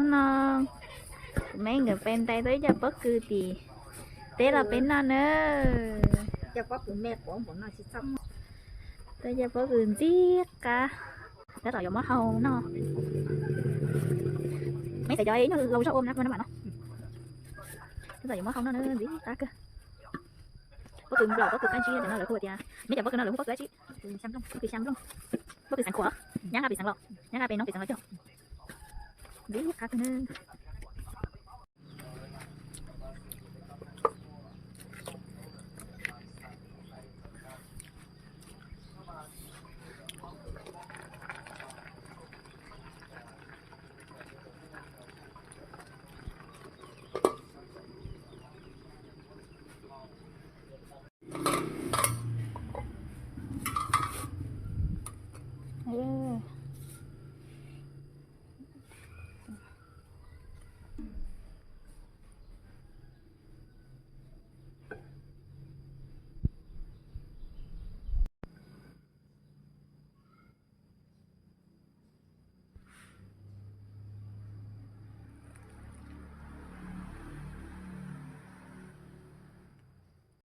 No, kuv me nkawd pe ntais tau ib co pob kws tim teb los peb noj na. Tau ib co pob kws ntxim qab, tab tom yuav muab hau noj. Me xav cov ib nyuag laus zog ua na no mas no. Tab tom yuav muab hau noj na, ntxim qab kawg. Pob kws nplaum, pob kws qab ntsib no lawv hu tias, neb cov pob kws no lawv hu pob kws dab tsi? Pob kws xya nplooj, pob kws xeev khuam, nyab nqa pem xeev los, nyab nqa pem noob pem xeev los cog. Ntxim qab kawg na.